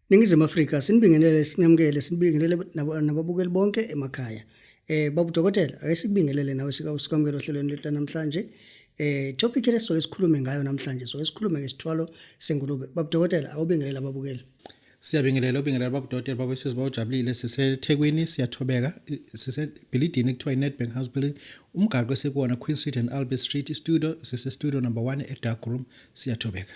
Ningizimu Afrika sinibingelele sinamukele sinibingelele nababukeli bonke emakhaya. Eh babu dokotela ake sikubingelele nawe sikamukele ohlelweni lwethu namhlanje. Eh topic leso esikhulume ngayo namhlanje so esikhulume ngesithwalo sengulube. Babu dokotela awubingelele ababukeli. Siyabingelela ubingelela babu dokotela babu sizwe bawujabulile siseThekwini siyathobeka sisebhilidini ekuthiwa iNedbank House Building umgaqo esikuwona Queen Street and Albert Street studio sise studio number 1 e dark room siyathobeka.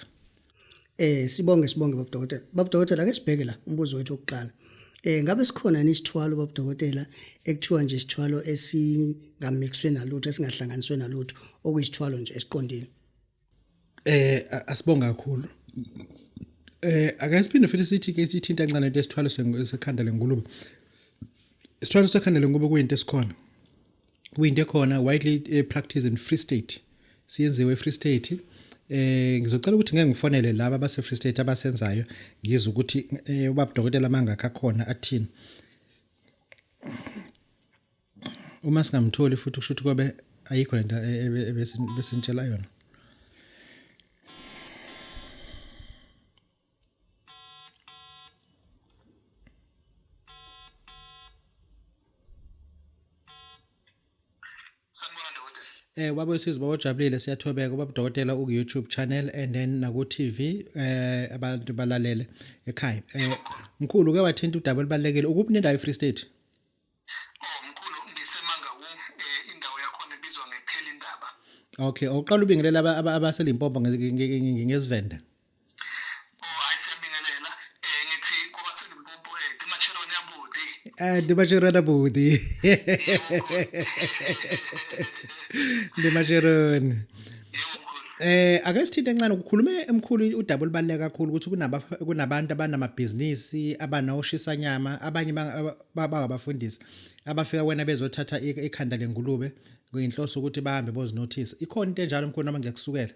Eh sibonge sibonge baba dokotela. Baba dokotela ake sibheke la umbuzo wethu wokuqala. Eh ngabe sikhona yini isithwalo baba dokotela ekuthiwa nje isithwalo esingamixwe nalutho esingahlanganiswe nalutho okuyisithwalo nje esiqondile. Eh asibonga kakhulu. Eh ake siphinde futhi sithi ke sithinta kancane into esithwalo sekhanda lengulube. Isithwalo sekhanda lengulube kuyinto esikhona. Kuyinto ekhona widely eh, practice in Free State. Siyenziwe eFree State. Eh ngizocela ukuthi ngeke ngifonele laba abase Free State abasenzayo ngizwe ukuthi eh, ubaba dokotela mangakha khona athini. Uma singamtholi futhi kusho ukuthi kobe ayikho lento ebesintshela yona. Sanibona dokotela. Eh baba wesizwe baba ojabulile siyathobeka ubaba dokotela uku YouTube channel and then naku TV eh abantu balalele ekhaya. Eh mkhulu ke wathinta udaba olubalekile ukuphi nendawo eFree State? Oh mkhulu ngiseMangaung eh indawo yakhona ibizwa ngePhelindaba. Okay, awuqala ubingelela abaseLimpopo ngezivenda. Oh hayi siyabingelela. Eh ngithi kwabaseLimpopo eh Dimacheroni abuti. Eh Dimacheroni abuti. Dimacheroni. Eh ake sithinte encane ukukhulume emkhulu udaba olubaluleke kakhulu ukuthi kunaba kunabantu abanamabhizinisi abanoshisanyama abanye bangabafundisi abafika wena bezothatha ikhanda lengulube ngiyinhloso ukuthi bahambe bozinothisa ikhona into enjalo mkhulu noma ngiyakusukela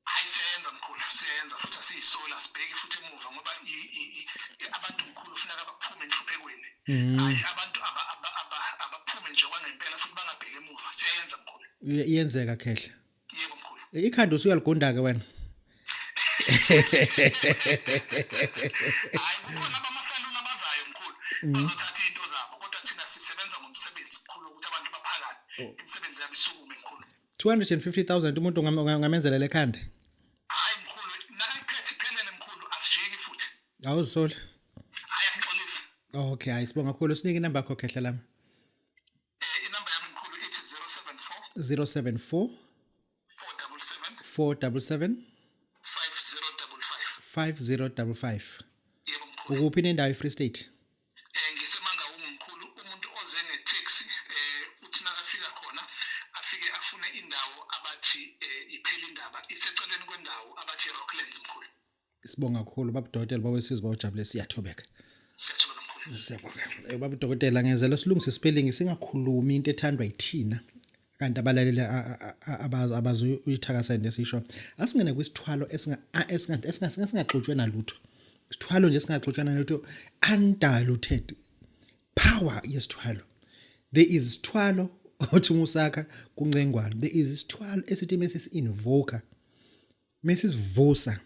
Hayi siyayenza mkhulu siyayenza futhi asiyisoli asibheki futhi emuva ngoba abantu mkhulu funeka baphume enhluphekweni mhm. hayi abantu abaphume nje kwangempela futhi bangabheki emuva siyayenza mkhulu iyenzeka khehla Yebo mkhulu. Ikhanda usuyaligunda ke wena. Hayi kukhona abamasaluni abazayo mkhulu. Bazothatha into zabo kodwa thina sisebenza ngomsebenzi mkhulu ukuthi abantu baphakame. Oh. Imisebenzi yabo isukume mkhulu. 250,000 umuntu ngamenzela lekhanda. Hayi mkhulu nakayiphethe iphelele mkhulu asijiki futhi. Awuzisoli. Hayi asixolisi. Okay, hayi sibonga kakhulu sinike inamba yakho khehla lami. Eh, inamba yami mkhulu ithi 074 074 477 477 5055. 5055. Yebo mkhulu. Ukuphi nendawo eFree State? Eh ngiseMangaung mkhulu umuntu oze nge-taxi eh uthi nakafika khona afike afune indawo abathi eh iphela indaba iseceleni kwendawo abathi Rocklands mkhulu. Sibonga kakhulu baba dokotela baba wesizwe bawujabule siyathobeka. Siyathoba mkhulu. Siyabonga. Eh, baba dokotela ngenzela silungise spelling singakhulumi into ethandwa yithina kanti abalaleli abazi abazi uyithakasela into esisho. Asingene kwisithwalo esinga esinga esinga esingaxutshwe nalutho. Isithwalo nje singaxutshwa nalutho undiluted power yesithwalo. There is isithwalo othi umusakha kuncengwana. There is isithwalo esithi mase invoker Mesisivusa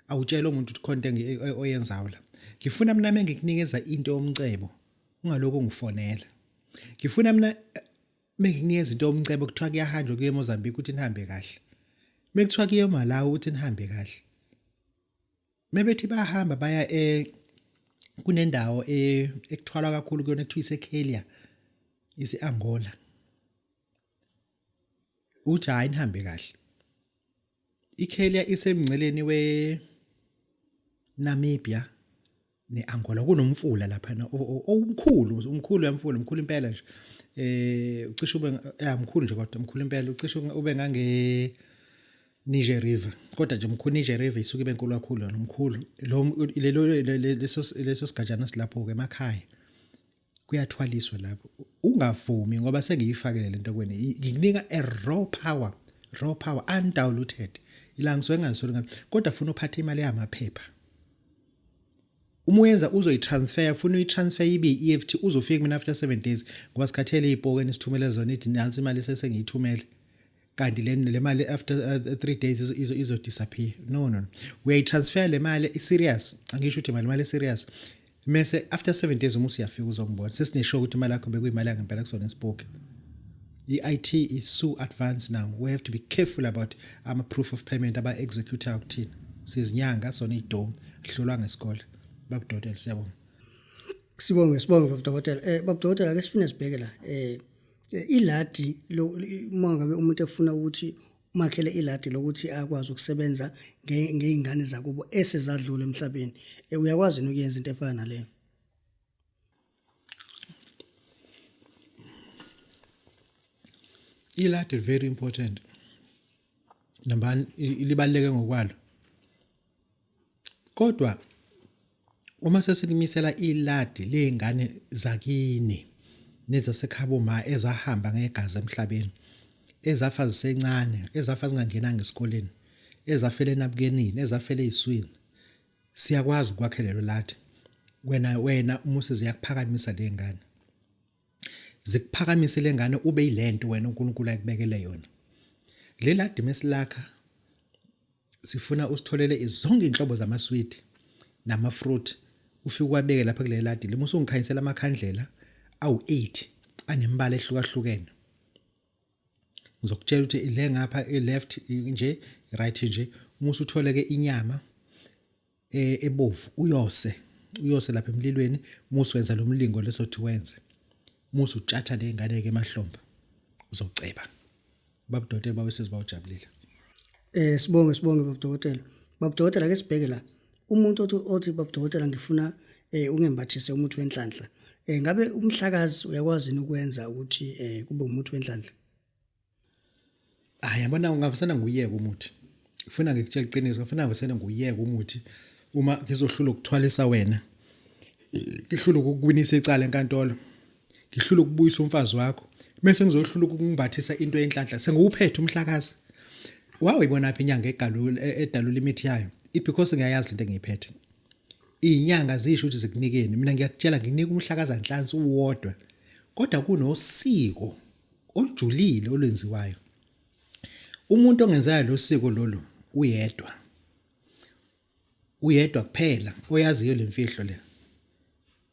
awutshela umuntu ukuthi khona into oyenzayo la. Ngifuna mina mengikunikeza into yomcebo ungalokhu ungifonela. Ngifuna mina eh, mengikunikeza into yomcebo kuthiwa kuyahanjwa kuye eMozambique ukuthi nihambe kahle. Mekuthiwa kuye eMalawi ukuthi nihambe kahle. Mebethi bahamba baya e kunendawo e ekuthwalwa kakhulu kuyona ekuthiwa iseKelia ise-Angola. Uthi hayi nihambe kahle. IKenya isemngceleni we Namibia neAngola kunomfula lapha omkhulu umkhulu yamfula umkhulu impela nje eh ucishe ube ya mkhulu nje kodwa mkhulu impela ucishe ube ngange Niger River kodwa nje mkhulu Niger River isuke ibe nkulu kakhulu yona mkhulu lo lelo leso leso sigajana silapho ke emakhaya kuyathwaliswa lapho ungavumi ngoba sengiyifakele lento kwena ngikunika a raw power raw power undiluted ila ngisuke ngazisoli ngami kodwa funa uphathe imali yamaphepha uma uyenza uzoyitransfer funa uyitransfer ibe i-EFT uzofika mina after 7 days ngoba sikhathele izipoke nisithumele zona ithi nansi imali sesengiyithumele Kanti le mali after 3 days izo disappear. No, no, no, uyayitransfer le mali i serious. Angisho ukuthi imali serious. Mase after 7 days uma usuyafika uzongibona, sesineshow ukuthi imali yakho bekuyimali yangempela kusona isipoki. I-IT is so advanced now, we have to be careful about ama proof of payment aba execute kuthina. Sizinyanga sona, idomu hlolwa ngesikole. Babudokotela, siyabonga. Sibonge, sibonge babudokotela. Babudokotela, ake siphinde sibheke la. Iladi lo, uma ngabe umuntu efuna ukuthi umakhele iladi lokuthi akwazi ukusebenza ngeingane zakubo esezadlula emhlabeni. Uyakwazi ukuyenza into efana naleyo? Iladi very important. Number 1, libaluleke ngokwalo. Kodwa uma sesilimisela iladi lezingane zakini nezasekhabo ma ezahamba ngegazi emhlabeni, ezafa zisencane, ezafa zingangenanga esikoleni, ezafela enabukenini, ezafela eziswini, siyakwazi ukwakhela lelo ladi. Wena uma useziyakuphakamisa lengane, zikuphakamise lengane ube yilento wena uNkulunkulu ayikubekele yona. Le ladi mesilakha sifuna usitholele zonke inhlobo zamaswidi nama-fruit, ufike uwabeke lapha kule ladi. Lima usungikhanyisela amakhandlela awu-8 anemibala ehlukahlukene. Ngizokutshela ukuthi le ngapha i-left nje, right nje. Uma usutholeke inyama ebovu, uyose lapha emlilweni, musu wenza lo mlingo lesothi wenze, musu utshatha le ngane ke emahlombe, uzoceba. Babudokotela, babesizwe bawujabulile. Sibonge, sibonge babudokotela. Babudokotela, ake sibheke la. Umuntu othi babudokotela, ngifuna ungembathise umuthi wenhlanhla. Ngabe umhlakazi uyakwazi ukwenza ukuthi kube umuthi wenhlanhla? Hayi, yabona, ungavesana nguyeke umuthi. Ufuna ngikutshela iqiniso, ngifuna ngivesana nguyeke umuthi uma ngizohlula ukuthwalisa wena. Ngihlula ukukuwinisa icala enkantolo. Ngihlula ukubuyisa umfazi wakho. Bese ngizohlula ukungimbathisa into yenhlanhla. Sengiwuphethe umhlakazi. Wawuyibona phi inyanga egalula edalula imithi yayo? Because ngiyayazi lento engiyiphethe. Izinyanga zisho ukuthi zikunikeni. Mina ngiyakutshela, ngikunika umhlakaza nhlansi uwodwa. Kodwa kunosiko olujulile olwenziwayo. Umuntu ongenzayo lo siko lolu uyedwa. Uyedwa kuphela oyaziyo lemfihlo le.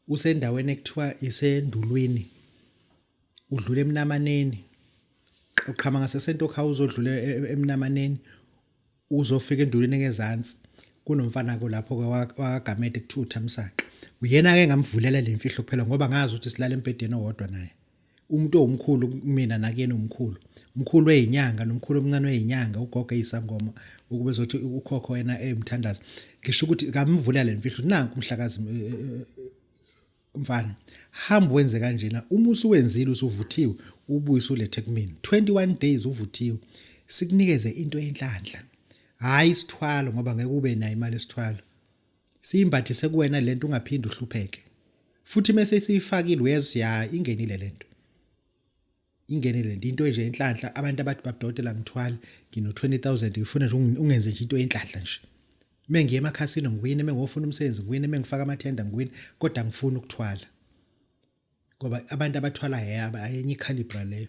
Usendaweni ekuthiwa isendulwini. Udlula emnamaneni. Uqhama ngasesento house, odlule emnamaneni, uzofika endulwini ngezansi. Kunomfana ko lapho wakaGamede kuthiwa uThamsanqa. Uyena ke ngamvulela lemfihlo kuphela ngoba ngazi ukuthi silala embhedeni owodwa naye. Umuntu owumkhulu kumina nakuyena umkhulu. Umkhulu weyinyanga nomkhulu omncane weyinyanga, ugogo eyisangoma, ukube zothi ukhokho wena emthandazo. Ngisho ukuthi ngamvulela lemfihlo, nanku umhlakazi mfana, hamba wenze kanjena. Uma usuwenzile usuvuthiwe, ubuye ulethe kumina 21 days uvuthiwe, sikunikeze into yenhlanhla, hayi isithwalo, ngoba ngeke ube nayo imali esithwalo. Siyimbathise kuwena lento, ungaphindi uhlupheke futhi. Mase siyifakile, uyezwa ya, ingenile lento, ingenile lento, into nje enhlanhla. Abantu abathi, babudokotela, ngithwale, ngino 20000, ngifuna nje ungenze nje into yenhlanhla nje. Mengiye emakhasini ngiwine, mengofuna umsebenzi ngiwine, mengifaka amathenda ngiwine, kodwa ngifuna ukuthwala. Ngoba abantu abathwala yaba ayenye icalibre leyo,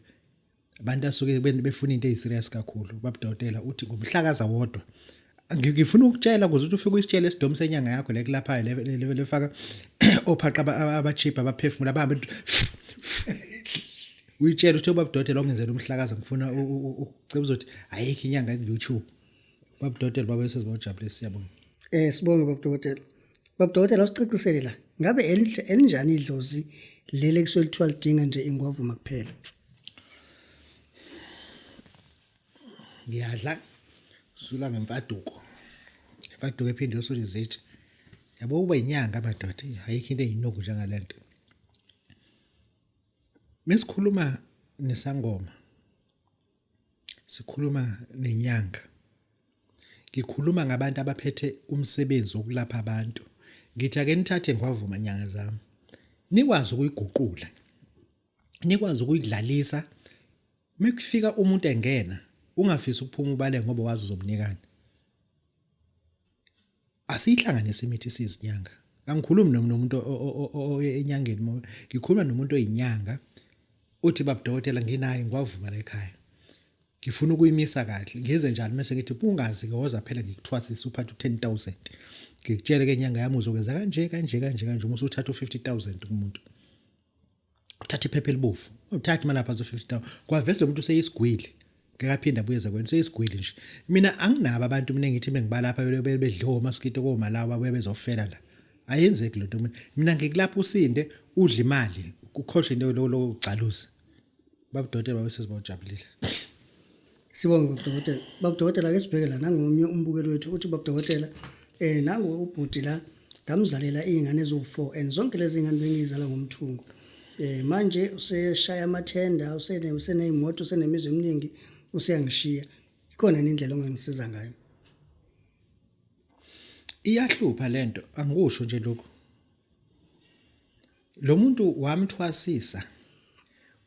abantu asuke befuna into eyiserious kakhulu. Babudokotela, uthi ngomhlakaza wodwa. Ngifuna ukutshela ukuze ukuthi ufike uyisitshele esidomu senyanga yakho le kulaphayo lefaka ophaqa abacheap abaphefumula abahambe, uyitshela ukuthi, babudokotela, ongenzela umhlakaza, ngifuna ukuceba. Uzothi ayikho inyanga ku YouTube. Babudokotela, babesezibawujabulisa, siyabonga. Sibonge babudokotela. Babudokotela, usicacisele la. Ngabe elinjani idlozi leli ekusuke lithiwa lidinga nje ingwavuma kuphela? Ngiyadla sula ngemfaduko, imfaduko ephinde yosula izitsha. Yabo, uba inyanga madoda, ayikho into eyinuku njengalento. Mesikhuluma nesangoma, sikhuluma nenyanga, ngikhuluma ngabantu abaphethe umsebenzi wokulapha abantu. Ngithi ake nithathe ngwavuma, nyanga zami, nikwazi ukuyiguqula, nikwazi ukuyidlalisa. Mekufika umuntu engena, ungafisi ukuphuma ubaleke ngoba wazi uzomnikani. Asiyihlanganise imithi sizinyanga. Angikhulumi nomuntu enyangeni, ngikhuluma nomuntu oyinyanga uthi, babudokotela, nginayo ngwavuma la ekhaya. Ngifuna ukuyimisa kahle. Ngize njani mase ngithi ungazi ke woza phela ngikuthwasise uphathe u10000. Ngikutshele ke inyanga yami uzokwenza kanje kanje kanje kanje uma usuthatha u50000 kumuntu. Uthatha iphepha elibovu. Uthatha imali lapha zo 50000. Kwavese lo muntu useyisigwili. Ngeke aphinde abuyeze kwena useyisigwili nje. Mina anginabo abantu mina ngithi bengibalapha bedliwa omaskito komalawa babuye bezofela la. Ayenzeki lento mina. Mina ngikulapha usinde udla imali ukhohlwe into lokugcaluza. Babudokotela babesizwa bawujabulile. Sibonge babudokotela. Babudokotela ake sibheke la nangomnye umbukeli wethu uthi babudokotela eh nangu ubhuti la ngamzalela izingane eziwu4 and zonke lezi zingane bengizala ngomthungo. Eh manje useshaya amathenda usene usenezimoto usenemizi eminingi useyangishiya. Ikhona indlela ongangisiza ngayo? Iyahlupha lento angikusho nje lokho. Lo muntu wamthwasisa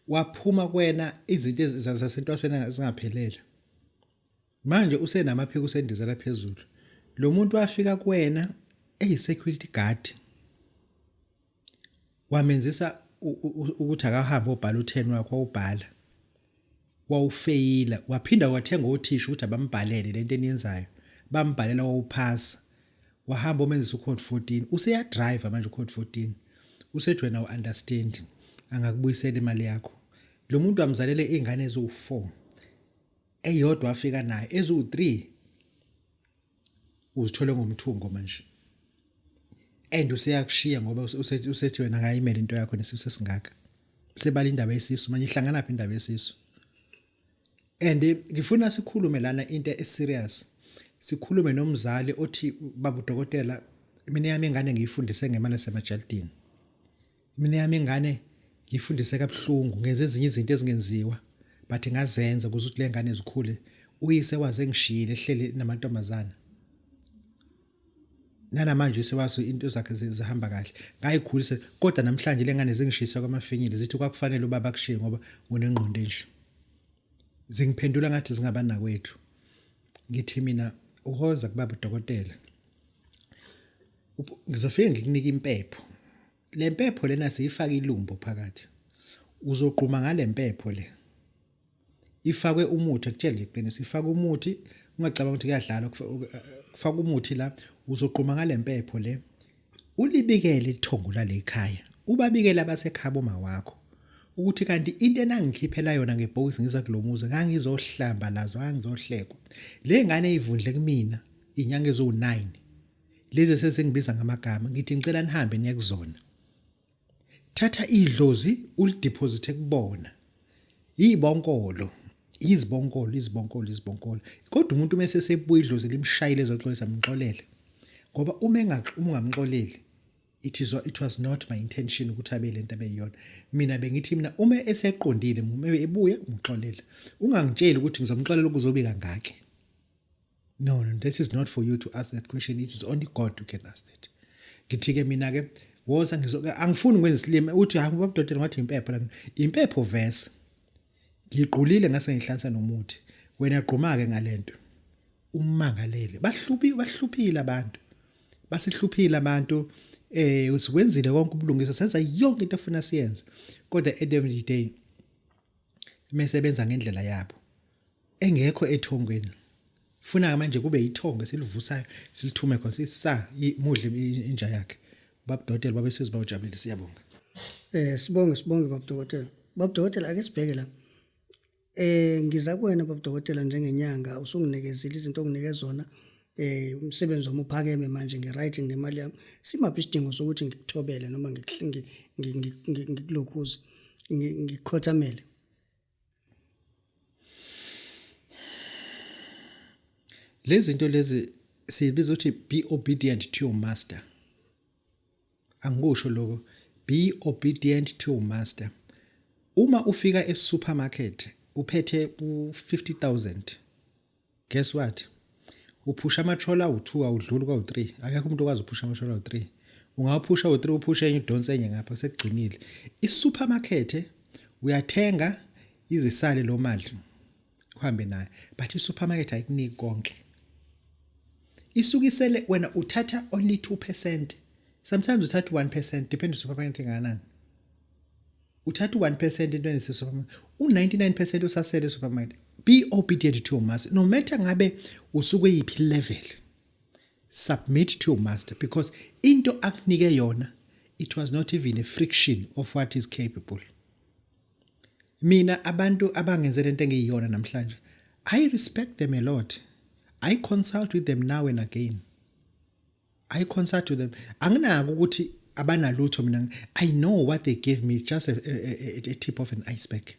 waphuma kwena izinto zasentwasweni zingaphelele. Manje usenamaphiko usendizela phezulu. Lo muntu wafika kuwena eyi-security guard. Wamenzisa ukuthi akahambe obhala u-10 wakhe wawubhala. Wawufeyila waphinda wathenga othisha ukuthi abambhalele lento eniyenzayo. Bambhalela wawuphasa. Wahamba omenzisa ucode 14. Useya driver manje ucode 14. Usethi wena u-understand angakubuyisela imali yakho. Lo muntu amzalele izingane eziwu4. Eyodwa afika nayo eziwu3 uzithole ngomthungo manje. And useyakushiya ngoba usethi wena akayimele into yakho nesisu esingaka. Sebala indaba yesisu manje ihlangana phi indaba yesisu? And ngifuna sikhulume lana into eserious. Sikhulume nomzali othi baba udokotela mina yami ingane ngiyifundise ngemali yasemajaldini. Mina yami ingane ngiyifundise kabuhlungu ngenze ezinye izinto ezingenziwa but ngazenza ukuze ukuthi le ngane zikhule. Uyise waze ngishiyile ehleli namantombazana. Nanamanje sewazi into zakhe zihamba kahle. Ngayikhulisa kodwa namhlanje lengane zingishisa kwamafinyile zithi kwakufanele ubaba akushiye ngoba unengqondo enje. Zingiphendula ngathi zingabanakwethu. Ngithi mina uhoza kubaba udokotela. Ngizofike ngikunike impepho. Le mpepho lena siyifaka ilumbo phakathi. Uzoqhuma ngale mpepho le. Ifakwe umuthi akutshele nje iqiniso ifakwe umuthi ungacabanga ukuthi kuyadlalwa kufaka umuthi la uzoqhuma ngale mpepho le ulibikele ithongo lale ekhaya ubabikele abasekhaya boma wakho ukuthi kanti into enangikhiphela yona ngebhokisi ngiza kulomuzi ngangizohlamba lazo ngangizohlekwa le ngane eyivundle kumina inyanga eziwu-9 lezi sesengibiza ngamagama ngithi ngicela nihambe niye kuzona. Thatha idlozi ulideposite kubona. Izibonkolo, izibonkolo, izibonkolo, izibonkolo. Kodwa umuntu uma esesebuya idlozi limshayile ezoxolisa mxolele. Ngoba uma ungamxoleli it is it was not my intention ukuthi abe lento abeyiyona. Mina bengithi mina uma eseqondile uma ebuya ngixolele. Ungangitsheli ukuthi ngizomxolela ukuzobe kangaki. No, no, that is not for you to ask that question. It is only God who can ask that. Ngithi ke mina ke woza ngizoke angifuni ukwenza isilima uthi hayi ubabudodela ngathi impepho la. Impepho verse. Ngiqulile ngase ngihlansa nomuthi. Wena gquma ke ngalento. Ummangalele. Bahlupi bahluphile abantu. Basihluphile abantu eh usikwenzile konke ubulungiswa senza yonke into ofuna siyenze. Kodwa at the end of the day mesebenza ngendlela yabo. Engekho ethongweni. Funa manje kube ithongo esilivusayo silithume khona sisa imudle inja yakhe. Babudokotela babesizwe bawujabulile siyabonga. Eh sibonge sibonge babudokotela. Babudokotela ake sibheke la. Eh ngiza kuwena babudokotela njengenyanga usunginikezile izinto onginike zona eh umsebenzi wami uphakeme manje ngi-right ngemali yami. Simaphi isidingo sokuthi ngikuthobele noma ngikuhlingi ngikulokhuze ngikukhothamele. Lezi zinto lezi sibiza ukuthi be obedient to your master. Angikusho lokho be obedient to your master. Uma ufika e-supermarket uphethe u-50,000 Guess what? Uphusha amatrola awu-2 awudluli kwawu-3. Akekho umuntu okwazi uphusha amatrola awu-3. Ungawaphusha awu-3 uphushe enye udonse enye ngapha sekugcinile. I-supermarket uyathenga izisale lo mali uhambe nayo but i-supermarket ayikuniki konke. Isukisele wena uthatha only 2%. Sometimes uthatha 1% depend supermarket engakanani. Uthatha u-1% entweni esesupermarket. U-99% usasele esupermarket. Be obedient to your master, no matter ngabe usuke yiphi level. Submit to your master, because into akunike yona, it was not even a fraction of what is capable. Mina, abantu abangenze lento engiyiyona namhlanje, I respect them a lot. I consult with them now and again. I consult with them. Anginako ukuthi abanalutho mina. I know what they give me is just a tip of an iceberg,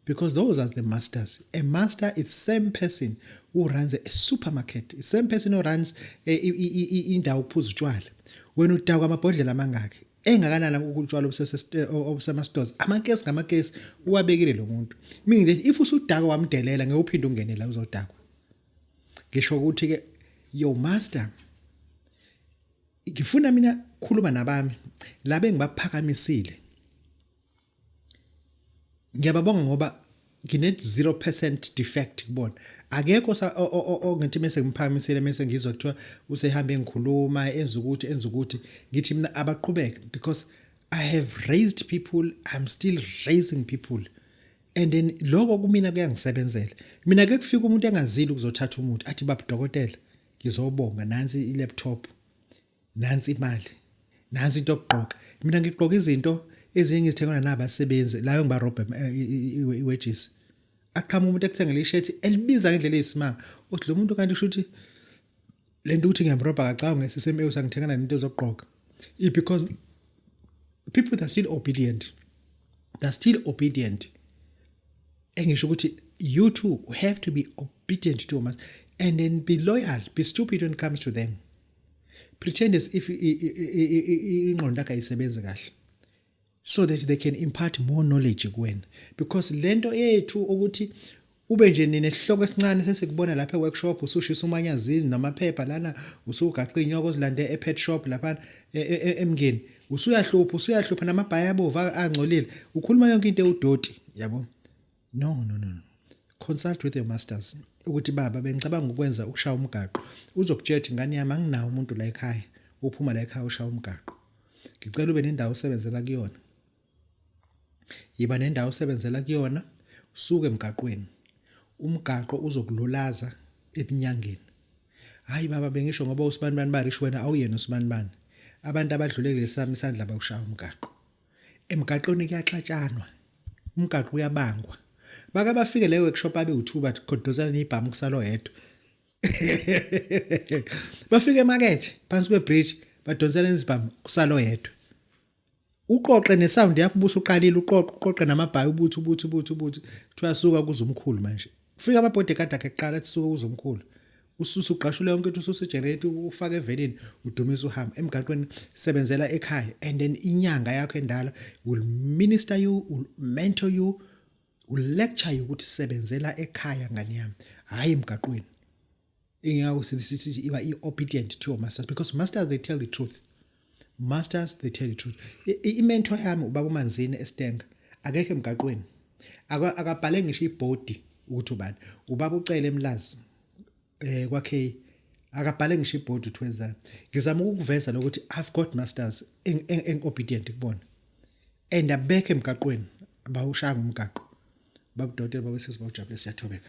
because those are the masters. A master is same person who runs a supermarket, same person who runs indawo ukuphuza utshwala. Wena udakwa amabhodlela amangaki, engakanani utshwala obusema-stores, amakesi ngamakesi uwabekile lo muntu, meaning that if usudakwa wamdelela, ngeke uphinde ungene la uzodakwa. Ngisho ukuthi ke your master, ngifuna mina khuluma nabami laba engibaphakamisile, ngiyababonga ngoba ngine 0% defect kubona. Akekho ongithi mase ngimphakamisile, mase ngizwa kuthiwa usehambe ngikhuluma enza ukuthi, enza ukuthi. Ngithi mina abaqhubeke, because I have raised people, I'm still raising people, and then lokho kumina kuyangisebenzela. Mina ke kufika umuntu engazili ukuzothatha umuntu, athi, "Baba dokotela, ngizobonga, nansi i-laptop, nansi imali, nansi into yokugqoka." Mina ngigqoka izinto ezinye ngizithengela nabasebenzi la engibarobha i-wages. Aqhamuka umuntu ekuthengela ishethi elibiza ngendlela eyisimanga, uthi lo muntu kanti kusho ukuthi lento ukuthi ngiyamrobha kacanga nge-CCMA, usangithengela nento zokugqoka. Because people that are still obedient, they're still obedient. Engisho ukuthi you too have to be obedient to your, and then be loyal, be stupid when it comes to them. Pretend as if ingqondo yakho ayisebenzi kahle so that they can impart more knowledge kuwena, because lento yethu ukuthi ube nje nesihloko esincane, sesikubona lapha e-workshop usushisa umanyazini namaphepha lana, usugaqa inyoko ozilande e-pet shop lapha emngeni, usuyahlupha, usuyahlupha namabhayi abovu angcolile, ukhuluma yonke into ewudoti, yabo. No, no, no, no. Consult with your masters ukuthi, "Baba, bengicabanga ukwenza ukushaya umgaqo." Uzokutshela ukuthi, "Ngane yami, anginawo umuntu la ekhaya uphuma la ekhaya ushaya umgaqo. Ngicela ube nendawo osebenzela kuyona. Yiba nendawo osebenzela kuyona, usuke emgaqweni. Umgaqo uzokululaza ebunyangeni." "Hayi baba, bengisho ngoba usibanibani barisho." "Wena awuyena usibanibani. Abantu abadlule kulesami isandla bakushaya umgaqo. Emgaqweni kuyaxatshanwa, umgaqo uyabangwa." Bake bafike le workshop abe u2, bathi khodozana ibhamu, kusalo yedwa. Bafike emakethe phansi kwebridge, badonsela izibhamu, kusalo yedwa. Uqoqe nesound yakho, ubusuqalile, uqoqe, uqoqe namabhayi, ubuthi, ubuthi, ubuthi, ubuthi, kuthiwa suka kuze umkhulu. Manje ufika ama-bodyguard akhe kuqala, athi suka kuze umkhulu. Ususa, ugqashule yonke into, ususa igenerator, ufake evenini, udumise, uhamba emgaqweni. Sebenzela ekhaya, and then inyanga yakho endala will minister you, will mentor you, will lecture you ukuthi sebenzela ekhaya, ngani yami, hayi emgaqweni. Ingakho sithi iba i-obedient to your masters, because masters, they tell the truth. Masters, they tell the truth. I-mentor yami, ubaba uManzini eStenga, akekho emgaqweni. Akabhale ngisho ibhodi ukuthi ubani. Ubaba ucele emlazi kwakhe, akabhale ngisho ibhodi ukuthi wenzani. Ngizama ukukuveza lokuthi I've got masters eng obedient kubona and abekho emgaqweni, abawushanga umgaqo. Babudokotela, babesizwe, bawujabule, siyathobeka.